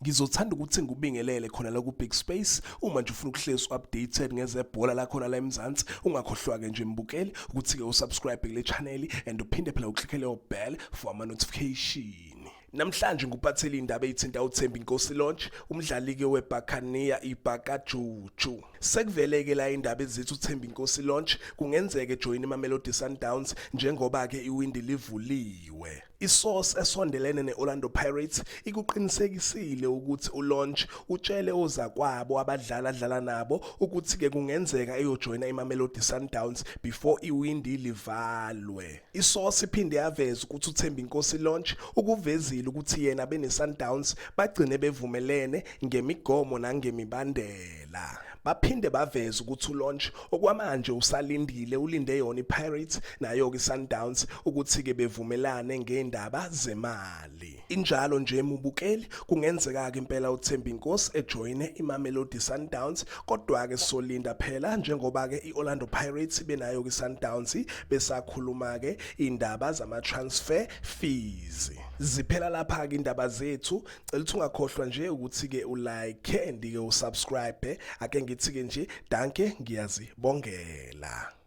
Ngizothanda ukuthi ngikubingelele khona la ku-Big Space. Uma nje ufuna ukuhlezi u-updated ngezebhola lakhona la eMzansi, ungakhohlwa-ke nje mbukeli ukuthi-ke usubscribe kule channel and uphinde phela uklikhe leyo bell for ama-notification. Namhlanje ngikuphathele indaba eyithinta uThembinkosi Lorch, umdlali-ke weBuccaneer iBhakajuju. Sekuvele-ke la indaba ezithi uThembinkosi Lorch kungenzeka ejoyine iMamelodi Sundowns njengoba-ke iwindi livuliwe. Isource esondelene ne-Orlando Pirates ikuqinisekisile ukuthi uLorch utshele ozakwabo abadlali adlala nabo ukuthi-ke kungenzeka eyojoyina iMamelodi Sundowns before iwindi livalwe. Isource iphinde yaveza ukuthi uThembinkosi Lorch ukuvezile ukuthi yena bene-Sundowns bagcine bevumelene ngemigomo nangemibandela. Baphinde baveza ukuthi uLorch okwamanje usalindile, ulinde yona iPirates nayo-ke iSundowns ukuthi-ke bevumelane ngendaba zemali. Injalo nje mubukeli, kungenzeka-ke impela uThembinkosi ejoyine iMamelodi Sundowns, kodwa-ke solinda phela njengoba-ke i-Orlando Pirates benayo-ke iSundowns besakhuluma-ke indaba zama-transfer fees. Ziphela lapha-ke indaba zethu. Cela ukuthi ungakhohlwa nje ukuthi-ke ulike and-ke usubscribe. Ake ngithi-ke nje danke, ngiyazibongela.